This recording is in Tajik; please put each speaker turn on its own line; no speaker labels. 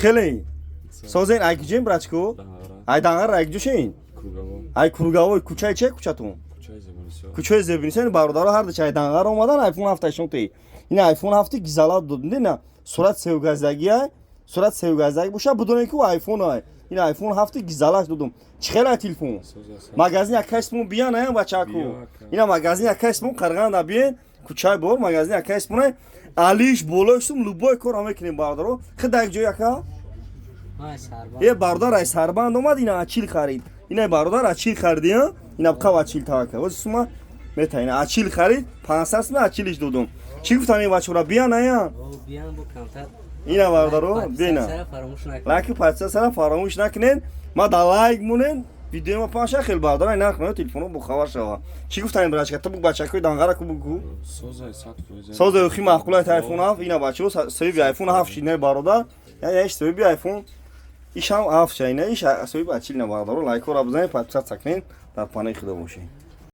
Хеле созен. Ай куҷоем, брачко? Ай Данғар. Ай куҷошен? Ай Круговой. Кӯчаи че, кӯчатон? Кӯчаи Зебинисо. Бародаро, ҳардаш ай Данғар омадан. Айфон ҳафташон те, ин айфон ҳафти гизала дод. На, сурат севгаздагия, сурат севгаздагӣ боша, бидонем, ки айфон ай. Ин айфон ҳафти гизалаш додум. Чӣ хел ай телефон? Магазин акайсмон биян, ая бачаку. Ина магазин акайсмон, Қарғанда биен, кӯчаи бор, магазин акайсмон, алиш болои сум, любой кор мекунем, бародаро. Хида як ҷой, ака. Е, бародар ай Сарбанд омад, ина ачил харид. Ина бародар ачил хариди, ина қав ачил тавака. Ози сума мета, ина ачил харид, 500 сума ачилиш додум. Чӣ гуфтам ин бачаҳора? Биян, ая. Ина, бародаро, бина. Лайки, подписаться фаромӯш накунед. Ма да лайк монен, видеои ма паша хел, бародаро, ин нарх телефоно бохабар шава. Чӣ гуфтам, брачка? Ту бачакои Данғара ку бугу. Созай, охи, маъқулай айфон 7. Ина, бачаҳо, соҳиби айфон 7 шид, не, бародар? Я соҳиби айфон ишам ҳафт шай, не, иш соҳиби ачил. На, бародаро, лайкҳоро бизанед, подписаться кунед. Дар паноҳи Худо бошед.